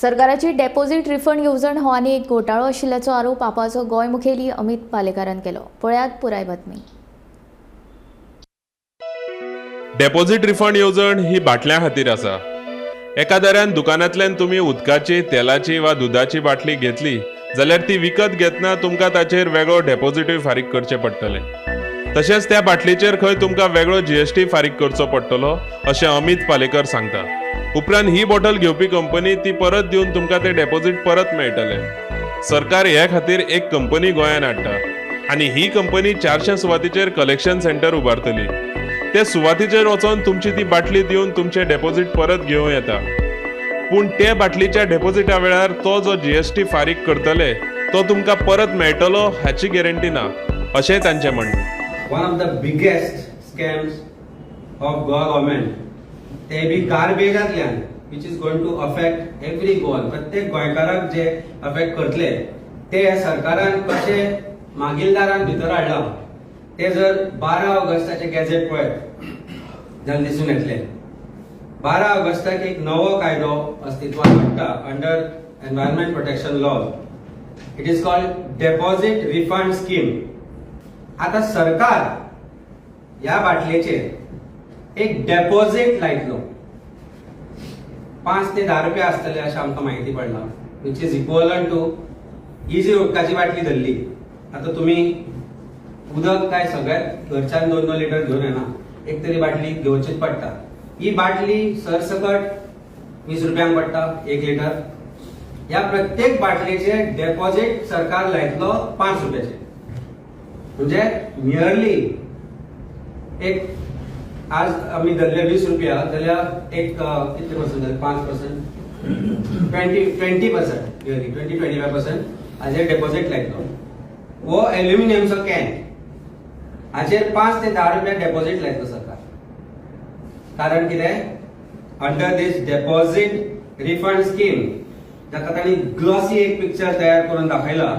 सरकाराची डेपॉझिट रिफंड येवजण हो आनी एक घोटाळो आशिल्ल्याचो आरोप आपाचो गोंय मुखेली अमित पालेकारान केलो. पळयात पुराय बातमी. डेपॉझिट रिफंड येवजण ही बाटल्यां खातीर आसा. एकादऱ्यान दुकानांतल्यान तुमी उदकाची, तेलाची वा दुदाची बाटली घेतली जाल्यार ती विकत घेतना तुमकां ताचेर वेगळो डेपॉझिटूय फारीक करचें पडटलें. तशेंच त्या बाटलीचेर खंय तुमकां वेगळो जीएसटी फारीक करचो पडटलो, अशें अमित पालेकर सांगता. उपरांत ही बॉटल घेवपी कंपनी ती परत दिवन तुमकां ते डेपॉझिट परत मेळटले. सरकार हे खातीर एक कंपनी गोंयांत हाडटा आनी ही कंपनी 400 सुवातीचेर कलेक्शन सेंटर उबारतली. ते सुवातीचेर वचोन तुमची ती बाटली दिवन तुमचे डेपॉझिट परत घेवं येता. पूण ते बाटलीच्या डेपॉझिटा वेळार तो जो जीएसटी फारीक करतले तो तुमकां परत मेळटलो हाची गॅरंटी ना, अशें तांचें म्हणणें. One of the biggest scams of Goa government, ते बी गार्बेजांतल्यान, which is going to affect every Goan. प्रत्येक गोंयकाराक जे अफेक्ट करतले, ते सरकारान कशें मागीलदारान भितर हाडलां ते जर 12 ऑगस्टाचे गॅझेट पळयत जाल्यार दिसून येतले. 12 ऑगस्टाक एक नवो कायदो अस्तित्वात हाडटा under Environment Protection Law. It is called Deposit Refund Scheme. आता सरकार ह्या बाटलेचेर एक डेपॉझिट लायतलो. 5 ते 10 रुपया आसतले अशें आमकां म्हायती पडलां, which is equivalent to ही जी उदकाची बाटली धरली, आतां तुमी उदक काय सगळ्यात घरच्यान 2-2 लिटर घेवन येना, एक तरी बाटली घेवचीच पडटा. ही बाटली सरसकट 20 रुपयांक पडटा 1 लिटर. ह्या प्रत्येक बाटलेचे डेपॉझिट सरकार लायतलो 5 रुपयाचे. म्हणजे नियरली एक आज आमी धरले 20 रुपया जाल्यार एक कितले पर्संट जाले? 5%, 20, 20%, nearly 20-25% हाजेर डेपॉझिट लायतलो. हो एल्युमिनियमचो can, हाचेर 5 ते 10 रुपया डेपॉझिट लायतलो सरकार. कारण कितें? Under this Deposit Refund Scheme, जाका तांणी ग्लॉसी एक पिक्चर तयार करून दाखयला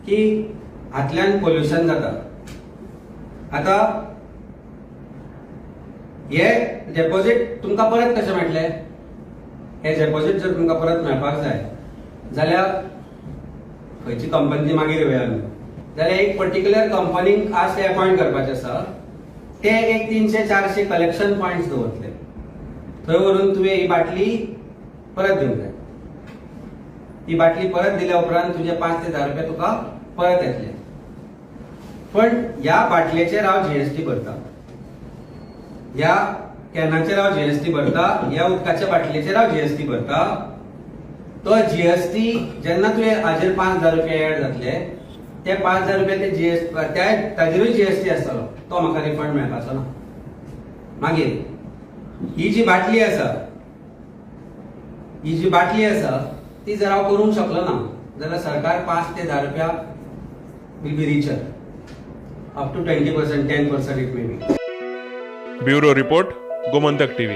की हातल्यान पोल्युशन जाता. आता हे डेपॉझिट तुमकां परत कशें मेळटलें? हे डेपॉझिट जर तुमकां परत मेळपाक जाय जाल्यार खंयची कंपनी मागीर येवया आमी, जाल्यार एक पर्टिक्युलर कंपनीक आज ते अपॉयंट करपाचे आसा. ते एक 300-400 कलेक्शन पॉयंट्स दवरतले. थंय व्हरून तुवें ही बाटली परत दिवंक जाय. ही बाटली परत दिल्या उपरांत तुजे 5 ते 10 रुपया तुका परत येतले. पण ह्या बाटलेचेर हांव जीएसटी भरता, ह्या कॅनाचेर हांव जीएसटी भरता, ह्या उदकाच्या बाटलेचेर हांव जीएसटी भरता. तो जीएसटी जेन्ना तुवें हाजेर 5,000 रुपया ऍड जातले, ते 5,000 रुपया ते जीएस त्या ताजेरूय जीएसटी आसतलो, तो म्हाका रिफंड मेळपाचो ना. मागीर ही जी बाटली आसा, ही जी बाटली आसा, ती जर हांव करूंक शकलो ना जाल्यार सरकार 5 ते 10 रुपया will be richer, up to 20%, 10% it may be. Bureau report, Gomantak TV.